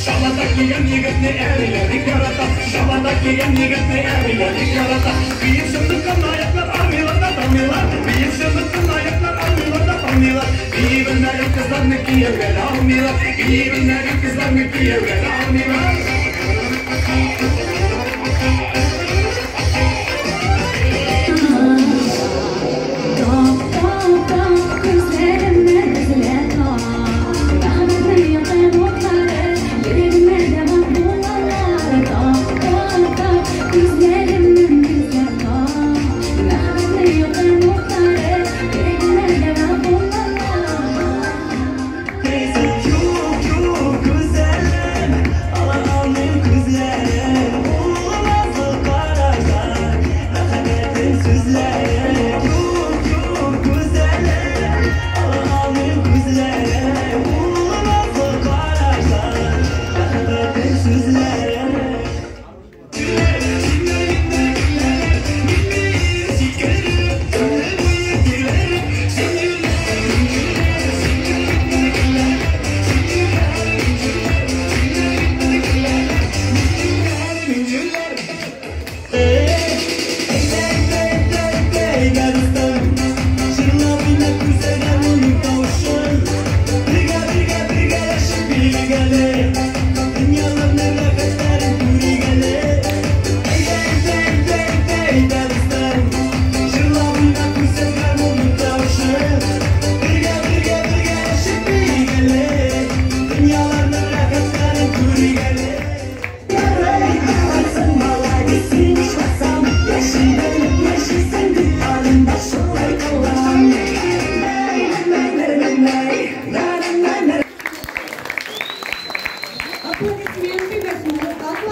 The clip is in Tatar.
Чабата кигән егетне әбиләр бик ярата. Чабата кигән егетне әбиләр бик ярата. Биеп чынлыккан аяклар армыйлар да талмыйлар. Биеп чынлыккан аяклар армыйлар да талмыйлар. Бии белмәгән кызларны кияүгә дә алмыйлар. Бии белмәгән кызларны кияүгә дә алмыйлар. Тап, тап, тап, күзләремне эзләп тап. Мәхәббәтнең якын утлары йөрәгемә дәва булалар. Тап, тап, тап, күзләремне эзләп тап. Мәхәббәтнең якын утлары йөрәгемә дәва булалар. Юк, юк, гүзәлем, ала алмыйм күзләрем. Ул назлы карашлар, мәхәббәтем сүзләре. Юк, юк, гүзәлем, ала алмыйм күзләрем. Ул назлы карашлар, мәхәббәтем сүзләре. Аплодисменты.